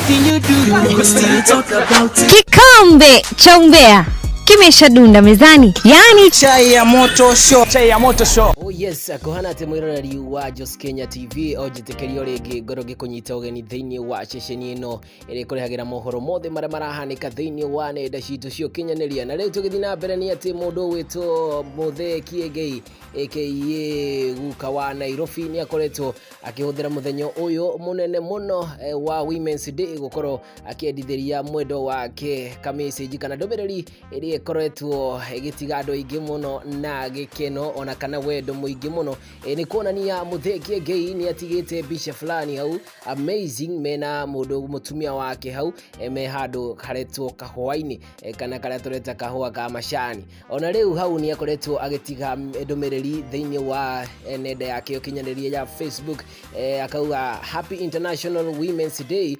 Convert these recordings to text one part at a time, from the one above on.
Anything you do, we still talk about it. Kikombe cha umbea kimeshadunda mezani, yaani Chai ya moto show. Chai ya moto show. Oh yes, kuhana atä mwiroreri wa Jos Kenya TV o njĩtĩkĩrio rĩngĩ ngorwo ngĩkũnyita ũgeni thĩinĩ wa ceceni ĩno ĩrĩa ĩkũrehagĩra mohoro mothe marĩa marahanĩka thĩinĩ wa nenda citũ cia ũkinyanĩria. Na rĩu tũgĩthiĩ na mbere nĩ atĩ mũndũ ũgwĩtwo Muthee Kiengei aka guka wa Nairobi nĩ akoretwo akĩhũthĩra mũthenya ũyũ mũnene mũno wa Women's Day gũkorwo akĩendithĩria mwendo wake kamessage kana ndũmĩrĩri ĩrĩa ĩkoretwo ĩgĩtiga andũ aingĩ mũno na gĩkeno ona kana wendo mũingĩ mũno. Nĩ kuonania Muthee Kiengei nĩ atigĩte mbica fulani hau amazing mena mũndũ mũtumia wake hau, me handũ haretwo kahũa-inĩ, kana karĩa tũreta kahũa ka macani. Ona rĩu hau nĩ akoretwo agĩtiga ndũmĩrĩri thĩinĩ wa nenda yake ya ũkinyanĩria ya Facebook, akauga, "Happy International Women's Day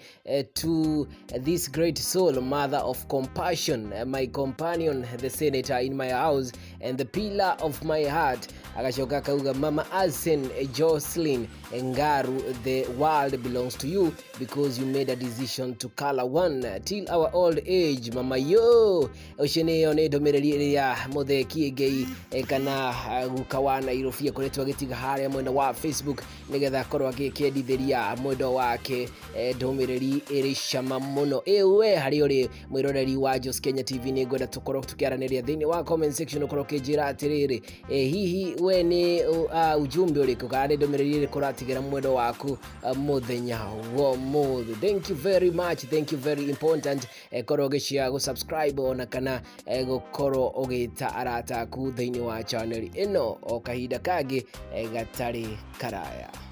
to this great soul, mother of compassion, my companion, the senator in my house and the pillar of my heart." Agacoka akauga, "Mama Asen Jocelyn Ngaru, the world belongs to you because you made a decision to color one till our old age, mama yo." Ũcio nĩyo nĩ ndũmĩrĩri ĩrĩa Muthee Kiengei, kana guka wa Nairobi akoretwo agĩtiga harĩa mwena wa Facebook nĩgetha akorwo agĩkĩendithĩria mwendo wake ndũmĩrĩri ĩrĩ cama mũno. Ĩwe harĩ ũrĩ mwĩroreri wa Jos Kenya TV, nĩ ngwenda tũkorwo tũkĩaranĩria thĩinĩ wa comment section, ũkorwo ũkĩnjĩra atĩrĩrĩ, hihi we nĩ ujumbe ũrĩkũ kana nĩ ndũmĩrĩri ĩrĩkũ ũratigĩra mwendo waku mũthenya wa ũmũthĩ? Thank you very much, thank you, very important. Korwo ũgĩshare, gũsubscribe ona kana gũkorwo ũgĩta arata aku thĩinĩ wa channel ĩno o kahinda kangĩ gatarĩ karaya.